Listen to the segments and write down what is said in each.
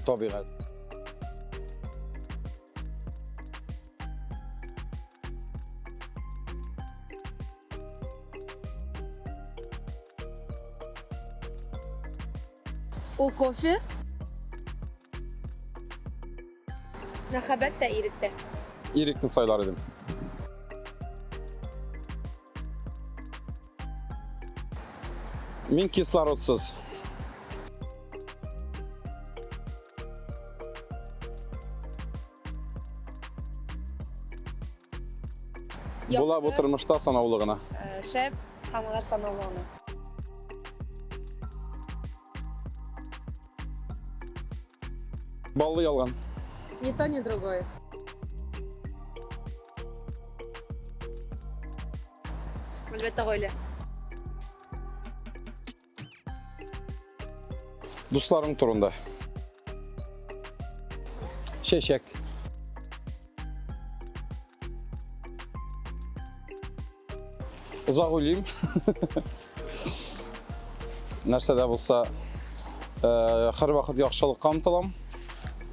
Табигать. Ул кофе. Мәхәббәт тә, ирек тә. Ирекне сайлар идем. Мин кислородсыз. Була бу тормышта санаулы гына. Э, шәп, һәм санаулы гына. Баллы ялган. Ни то, ни другое. Әлбәттә, гаилә. Дусларың турында. Чәчәк. Озак уйлыйм. Нәрсә дә булса, э, һәрвакыт яхшылыкка омтылам.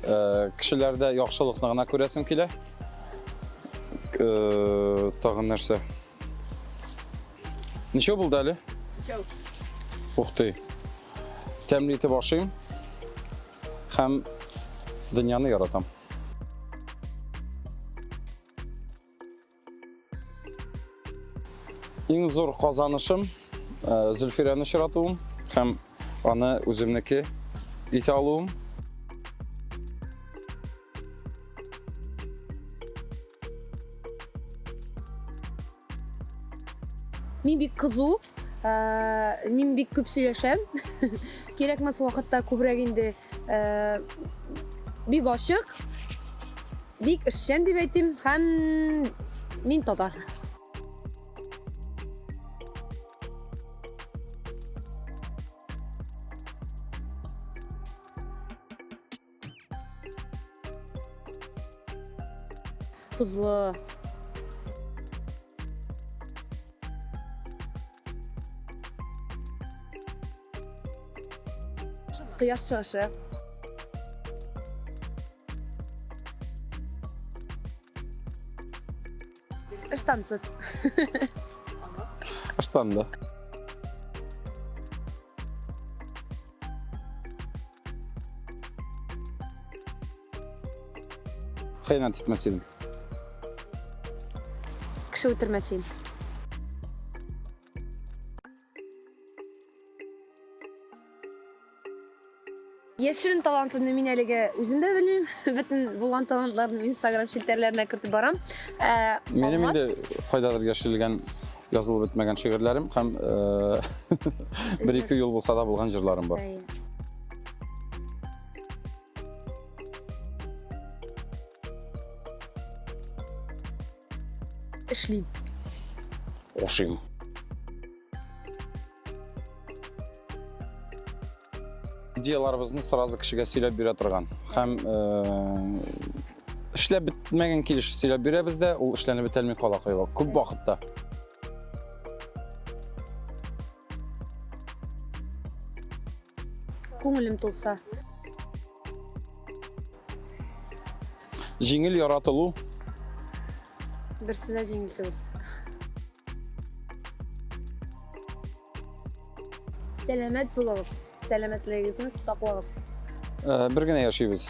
Э, кешеләрдә яхшылыкны гына күрәсем килә. Э, тагын нәрсә? Ничә булды әле? Ничәү. Ух ты. Тәмле итеп ашыйм һәм дөньяны яратам. Иң зур казанышым э, Зөлфирәне очратуым һәм аны үземнеке итә алуым. Мин бик кызу, э, мин бик күп сөйләшәм. Кирәкмәс вакытта күбрәк инде э, бик ачык, бик эшчән дип әйтим һәм мин татар. Тозлы. Кояш чыгышы. Ыштансыз. Ыштанды. Хыянәт итмәс идем. Кеше үтермәс идем. Яшерен талантымны мин әлегә үзем дә белмим. Бөтен булган талантларны Инстаграм челтәрләренә кертеп барам. Ә, Минем инде кайдадыр яшерелгән, язылып бетмәгән шигырьләрем һәм э, бер-ике юл булса да булган җырларым бар. Эшлим. Ошыйм. Идеяларыбызны сразу кешегә сөйләп бирә торган һәм э, эшләп бетмәгән килеш сөйләп бирәбез дә, ул эшләнеп бетәлми кала кайвак күп вакытта. Күңелем тулса. Җиңел яратылу. Берсе дә җиңел түгел. Сәламәт булыгыз, сәламәтлегегезне саклагыз. Э, бер генә яшибез.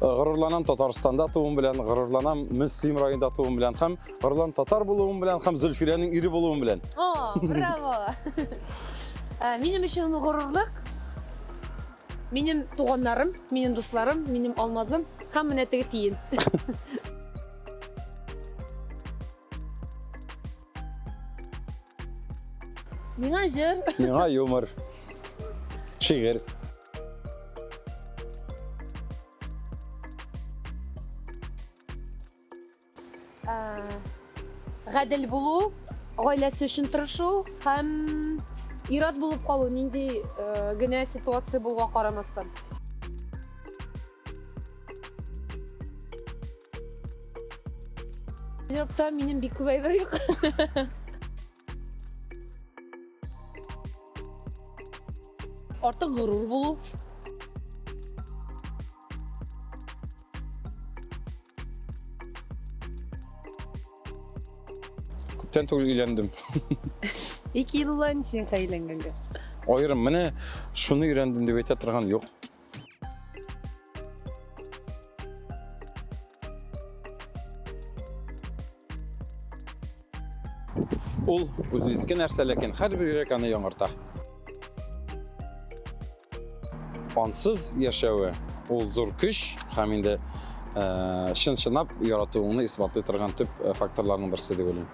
Э, горурланам Татарстанда туым белән, горурланам Мөслим районында туым белән һәм горурланам татар булуым белән һәм Зөлфирәнең ире булуым белән. О, браво! Э, минем өчен горурлык минем туганнарым, минем дусларым, минем алмазым һәм менә теге тиен. Миңа җыр. Миңа юмор. Шигырь. Гадел булу, гаиләсе өчен тырышу һәм ир-ат булып калу нинди генә ситуация булуга карамастан. Гардеробта минем бик күп әйбер юк. Артык горур булу. Күптән түгел өйләндем. Ике ел була инде син өйләнгәнгә. Аерым менә шуны өйрәндем дип әйтә торган юк. Ул үзе иске нәрсә, ләкин һәрбер йөрәк аны яңарта. Ансыз яшәве ул зур көч һәм инде чын-чынлап яратуыңны исбатлый торган төп факторларның берсе дип уйлыйм.